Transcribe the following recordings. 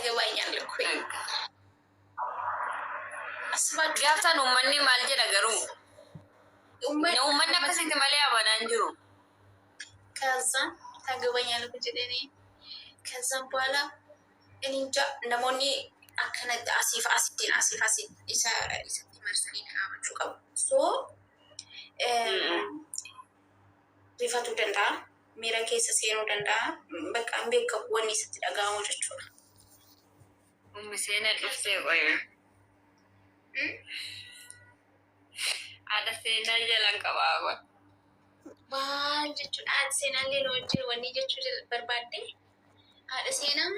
Taagabaanyaan lukkuu. Asbaachuu. Gaafsan uummanni maal jedha garuu? Uummanni akkasitti malee amanaa hin jiru. ከዛ ታገባኛለህ jedhanii ከዛም በኋላ እኔ እንጃ namoonni akkanatti asiif asittiin asiif asit isa isatti marsanii dhaabachuu qabu. So rifatuu danda'a, miira keessa seenuu danda'a, bakka hin beekamu wanni isatti dhaga'amu jechuudha. Ummi seenaa dhuftee qoyme. Haadha seenaa jalaan qabaa qoy. Maal jechuudha haadha seenaallee na wajjin wanni jechuu barbaadde haadha seenaa.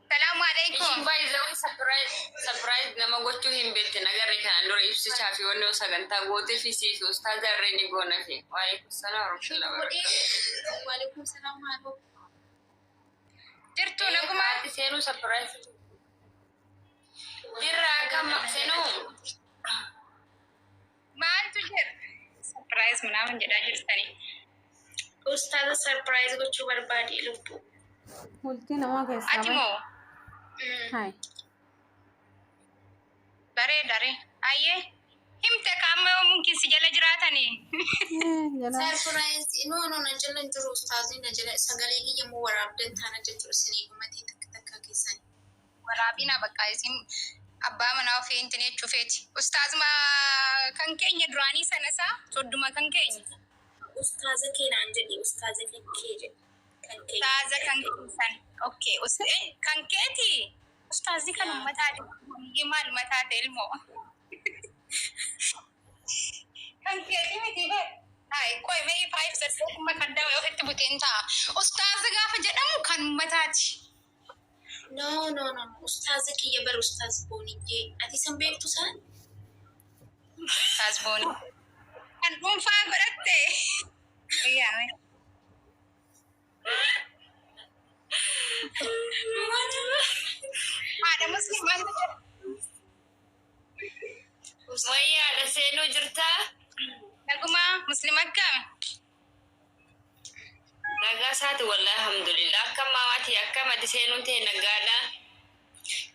Salaamu alaikum. Ishiin baay'ee surprise surprise nama gochuu hin beekte nagarre kanaan dura ibsichaa fi wanni sagantaa gootee fi siif ustaaza irree ni goona fi waalaikum salaam warahmatullahi wabarakatuh. Waalaikum salaam maaloo. Jirtu naguma. Haati seenuu surprise. Jirra akkam seenuu. Maaltu jira? Surprise ምናምን jedhaa jirtani. Ustaaza surprise gochuu barbaade lubbuu. Bultii namaa keessaa Ati bahi. moo Hai. bareeda re. Ayyee himte qaama yoo mumkin si jala jiraatanii. Eh, jala. Surprise no no na jala hin jiru ustaazni na jala sagalee kiyya immoo waraabdan taana jechuudha isinii dhumatee takka takka keessan. Waraabina bakka isin abbaa manaa ofii hin jechuu feeti. Ustaazuma kan keenya duraanii sana isaa sodduma kan keenya. Ustaaza kee naan jedhi ustaaza kan kee jedhi. Kan kee. Ustaaza kan keessan. Okay. Kan keeti. Ustaazi kan ummataati. Maal mataa ta'e ilmoo. Kan keeti miti bar. Hai, qoy mee ifaa ibsadhee kuma kan dawe ofitti buteen ta'a. Ustaaza gaafa jedhamu kan ummataati. No no no no ustaaza kiyya bar ustaaza booniyyee ati san beektu san? Ustaaz booni. Kan dhuunfaa godhatte. Yaa. Haadha musliimaa jedha. Wayii haadha seenuu jirtaa? Nagumaa musliima akkami? Nagaa isaati wallahi alhamdulillah. Akkam maamaati akkam ati seenuun ta'e nagaadha.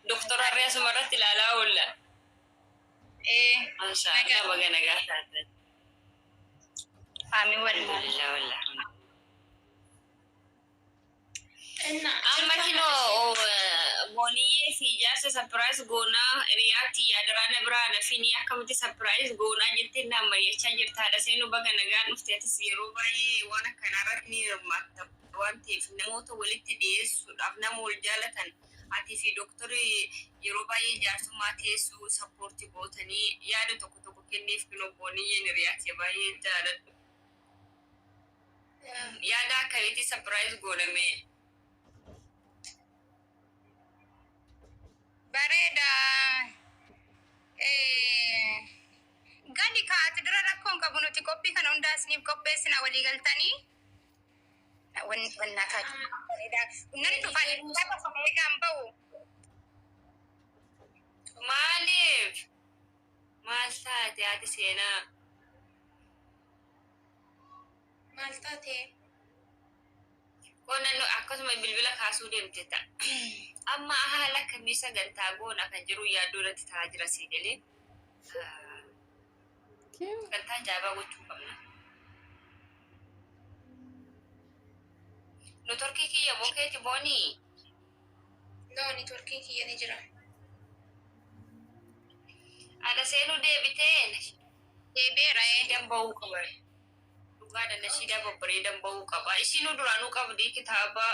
Doktora harree asuma irratti ilaalaa oolla. Ee. Masha Allah baga nagaa taate. Aamin wallahi. Alhamdulillah wallahi. Inna Amma kinoo booniyyee fi ijaarsa surprise goonaa hiriyaatti yaadaraa na biraa na fini akkamitti surprise goonaa jettee naan mari'achaa jirta. Haadha seenuu baga nagaan dhufte atis yeroo baay'ee waan akkanaa irratti ni hirmaatta waan ta'eef namoota walitti dhiyeessuudhaaf nama wal jaalatan atii fi doktorri yeroo baay'ee jaarsummaa teessuu support gootanii yaada tokko tokko kenneef kinoo booniyyeen hiriyaatti baay'ee jaaladhu. Yaada akkamitti surprise gooname? Bareeda. Gadi kaa'ati dura rakkoon qabu nuti qophii kana hundaa isiniif qopheessina walii galtanii. Wannaa taatu. Bareeda. Nan dhufa lafa eegaan ba'u. Maaliif? Maal taate haati seenaa? Maal taate? Qonna akkasuma bilbila kaasuu deemte ta'a. Amma haala akkamii sagantaa goona kan jiru yaaddoo irratti ta'aa jira sii galee. Sagantaa ajaa'ibaa gochuu qabna. Networkii kiyya moo keeti boonii? No networkiin kiyya ni jira. Haadha seenuu deebitee Deebi'eera. nashiidaan bahuu qaba. Dhugaadha nashiidaa babbareedan bahuu qaba. Ishiinuu duraanuu qabdi kitaaba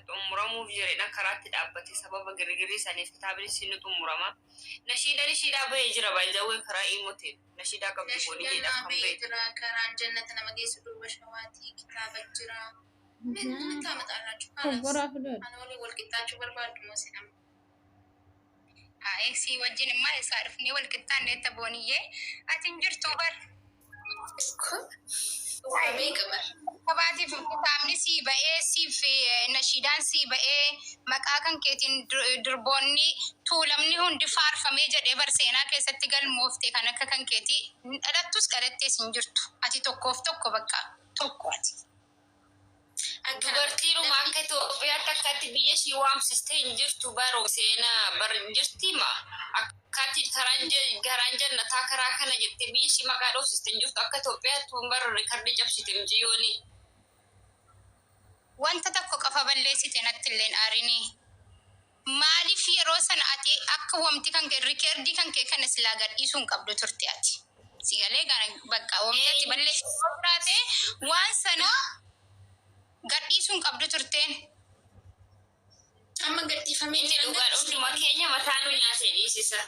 xumuramuuf jireedha karaatti dhaabbate sababa girgirii saniif kitaabni ishiin xumurama. Nashiidaan ishiidhaa bahee jira baay'ee karaa imotiin nashiidaa qabdi Nashiidaan booniyyeedhaaf naa kan bahee bahe. jira karaan jannata nama geessu durba shawaatii kitaaba jira. ምን ምን ታመጣላችሁ? ካላስ Obboraa fidoodha. ana waliin wal qixxaachuu barbaaddu moo isin amma? Sii wajjin immoo isaa dhufnee wal qixxaanneetta booniyyee. Ati hin jirtu bar. Waa meeqa bar? Qabaatiif kitaabni sii ba'ee siif nashiidaan sii ba'ee maqaa kan keetiin durboonni tuulamni hundi faarfamee jedhee bar seenaa keessatti galmoofte kan akka kan keetii dhalattus dhalattees hin jirtu. Ati tokkoof tokko bakka tokko ati. Akkana Dubartiinuma akka Itoophiyaatti akkatti biyya ishii waamsistee hin jirtu baroo seenaa bar jirti ma akkatti karaan jannataa karaa kana jettee biyya ishii maqaa dhoofsiste hin jirtu akka Itoophiyaatti tun bara rikardii cabsite miciyyooni. Wanta tokko qofa balleessite natti illeen aarinii. Maaliif yeroo sana ati akka wamti kan kee rikeerdii kan kee kana silaa gadhiisuu hin qabdu turte ati. Sigalee kana bakka wamti ati balleessite yoo jiraate waan sana gadhiisuu hin qabdu turteen. Amma gadhiifamee Inni jira. dhugaan hunduma keenya mataa nu nyaate dhiisisa.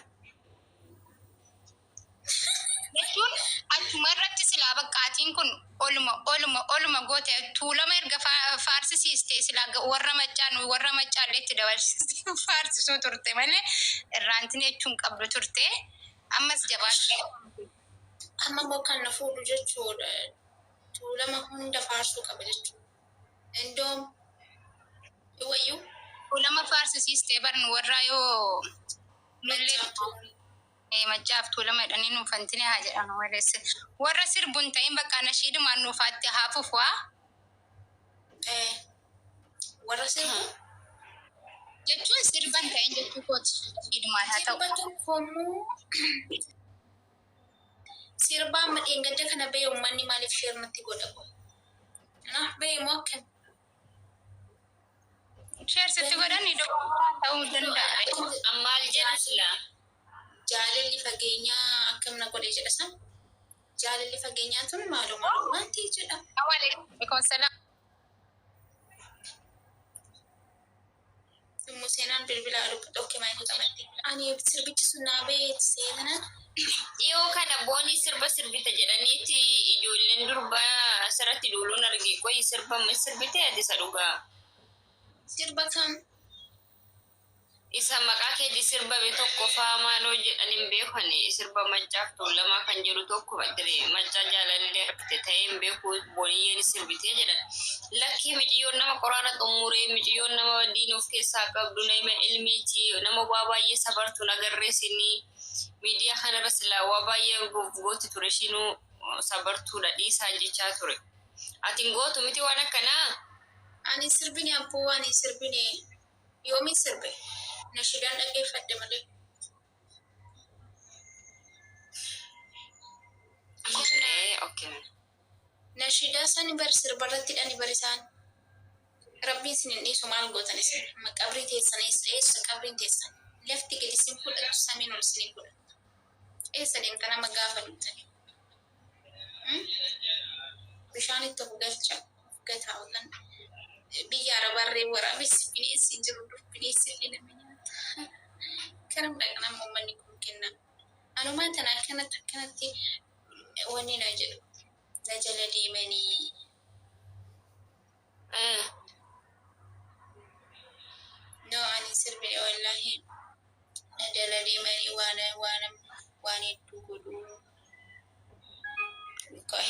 Jechuun achuma irratti silaa baqqaatiin kun oluma oluma oluma goote Tuulama erga faarsisiiste silaa warra maccaa nu warra maccaallee itti dabalsiste faarsisuu turte malee irraantin jechuun qabdu turte. Ammas jabaadhu. Amma immoo kan na fuudhu jechuudha. Tuulama hunda faarsuu qaba jechuudha. Indoom wayyuu. Tuulama faarsisiiste bar nu warraa yoo nullee Maccaaf Tuulama. Maccaaf Tuulama jedhanii nuuf hantine haa jedhanu malee warra sirbu hin ta'in bakka nashiidumaan nuufaatti haa fufu haa. Warra sirbu Jechuun sirba hin ta'in jechuu kooti nashiidumaan haa ta'u. Sirba tokkommoo sirba amma dheengadda kana ba'e uummanni maaliif share natti godha qoy. Naaf ba'e moo akkam? Share sitti godhani dogongoraa ta'uu danda'a. Maal jedhu silaa? Jaalalli fageenyaa akkam na godhe jedha san. Jaalalli fageenyaa tun maaloo maaloo wanti jedha. Waalaikum salaam. Immoo seenaan bilbila dubbatu maayikii qabatte. Ani sirbichi sun naa ba'e seenaan. Dhiyoo kana boonii sirba sirbite jedhaniiti ijoolleen durbaa asirratti duuluun arge. Qoyi sirba sirbite ati isa dhugaa. Sirba kam? Isa maqaa keetii sirbame tokko faa maaloo jedhan hin beekani. Sirba Maccaaf Tuulamaa kan jedhu tokko dire Maccaa jaalallee argite ta'ee hin beeku booniyyeen sirbitee jedhan. Lakkii miciyyoon nama qoraana xummuree miciyyoon nama diin of keessaa qabdu nama ilmiiti nama waa baay'ee sabartu nagarreesinii miidiyaa kanarra silaa waa baay'ee arguuf gooti ture ishiinuu sabartuudha dhiisaa jechaa ture. Ati hin gootu miti waan akkanaa? Ani sirbine abboo ani sirbine yoomin sirbe nashiidaan dhaggeeffadhe malee. Ee, okay. Nashiidaa sani bar sirbarratti dhani bar isaan. Rabbiin isin hin dhiisu maal gootan isin amma qabrii teessan eessa eessa qabriin teessan lafti gadi isin fudhattu samiin ol isin hin fudhattu eessa deemtan amma gaafa duutani bishaan itti of galcha of gataa yookaan biyya arabaarree waraabessi bineensi hin jiru dur bineensi illee nama nyaata karam dhaqna amma uummanni kun kenna anumaa tana akkanatti akkanatti wanni na jedhu na jala deemanii. No ani sirbine wallahi na jala deemanii waan waan waan hedduu godhuu. Qoy.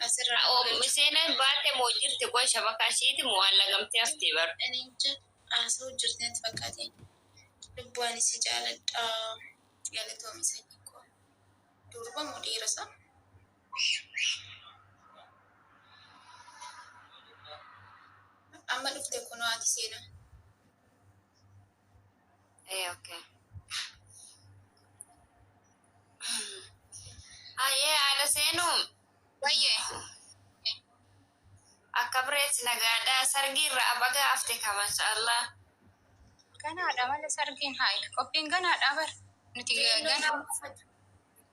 Asirraa Seenaan baate moo jirti qoy shabakaa ishiiti moo allagamtee haftee bar. Ani inja haasa'u jirti natti fakkaate. Lubbuu ani si jaaladha. Galatoomi sanyii koo. Durba moo dhiira isaa? Amma dhufte kunoo ati seenaa. Eh, okay. Ayyee haadha seenuu Wayyee. akka bireetti nagaadhaa sargii irraa abaga hafte ka mashallah. Ganaadha malee sargiin haayi. Qophiin ganaadha bar. Nuti ganaa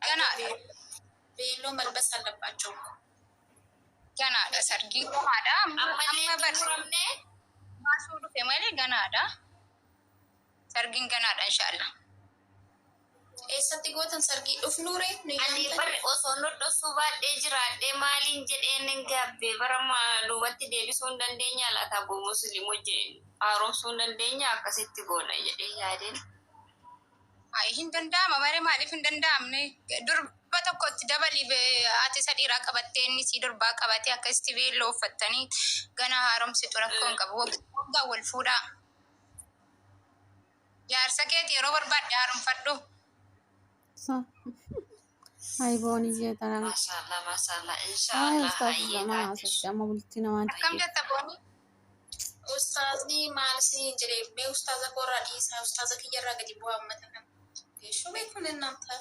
ganaadha. ቬሎ መልበስ አለባቸው እኮ። Ganaadha sargiin ganaadha. Amma Ammallee amma bar xumuramne baasuu dhufe malee ganaadha. Sargiin ganaadha inshaallah. Eessatti gootan sargii dhufnuure nu Ani yaamtan? bar osoo nodhosuu baadhee jiraadhee maaliin jedheen hin gaabbee bara duubatti deebisuu hin dandeenya laata abbo musliim wajjin haaromsuu hin dandeenya akkasitti goona jedhee yaadeen. Ayi hin danda'ama malee maaliif hin danda'amne? Dur 100tti dabalii ati isa dhiiraa qabattee inni sii durbaa qabatee akkasitti beelloo uffattanii gana haaromsitu rakkoo hin qabu. Waggaa wal fuudhaa. Jaarsa keeti yeroo barbaadde haaromfadhu. Sa. Hay booniyyee tanaan. Maashaallah, maashaallah, Ay inshaallah ustaaz hayyee zaman taate. haasofte amma bultii namaatti. Akkam jetta booni? Ustaazni maal isiniin jedhee mee ustaaza koorraa dhiisaa, ustaaza kiyyarraa gadi bu'aa ummata kana. Geeshoo beekuun innaan ta'a.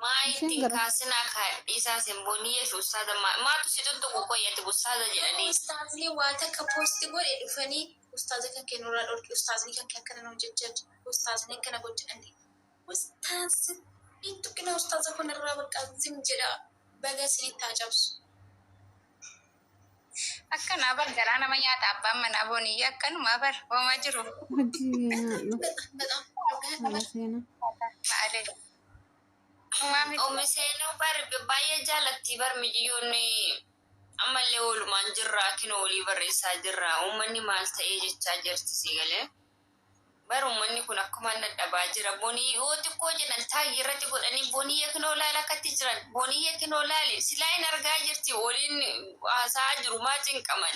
Maa Isheen ittiin gara kaasinaa kaadhiisaa simbooniyyee fi ustaaza maatu si tuttuqu qoyyate ustaaza jedhanii. Ustaazni waa takka poosti godhe dhufanii ustaaza kan kee nurraa dhorki, ustaazni kan kee akkana nu jechaa, ustaazni akkana godhani. Ustaazni hin tuqina, ustaaza kun irraa bakka zim jedha, baga isinitti haa cabsu. Akkanaa bar garaa nama nyaata abbaan manaa booniyyee akkanumaa bar homaa jiru. Hojii nyaadhu. በጣም በጣም Haala seenaa. Maalee. Homaa miti. Omi seenuu bar baay'ee jaalatti bar micciyyoonni ammallee oolumaan jirra kinoo olii barreessaa jirra uummanni maal ta'ee jechaa jirti si galee. Bar uummanni kun akkuma dadhabaa jira. Bonii yoo xiqqoo jedhan taagii irratti godhanii boniyyee kinoo laala akkatti jiran boniyyee kinoo laali silaa hin argaa jirti waliin haasa'aa jiru maa cinqaman.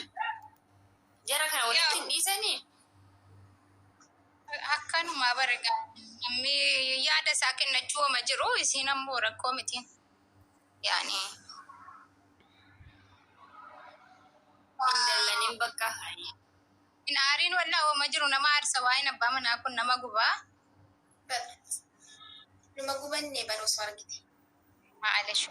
Jara kana walitti hin dhiisanii. Akkanumaa bar egaa namni yaada isaa kennachuu homa jiru isiin ammoo rakkoo miti. Yaani. Hin dallanin bakka hayi. Hin aariin wallaa homa jiru nama aarsa waa'een abbaa manaa kun nama gubaa. Numa gubanne bara osoo argite. Maalesh.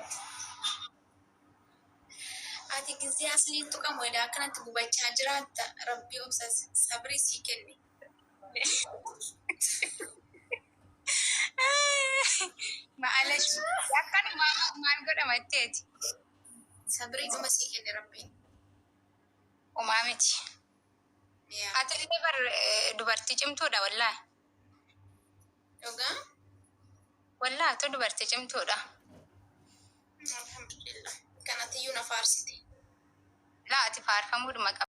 Ati gizee asliin tuqamu edaa akkanatti gubachaa jiraatta, rabbii obsa sabrii sii kenne. Maalesh. Akkanumaa maal godhama jetteeti. Sabrii dhuma sii kenne rabbiin. Homaa miti. Yaa. Ati illee bar dubartii cimtuudha wallaahi. Dhugaa? Wallaahi atu dubartii cimtuudha. Alhamdulillah. Kanatiyyuu na faarsite. Laa ati faarfamuudhuma qabda.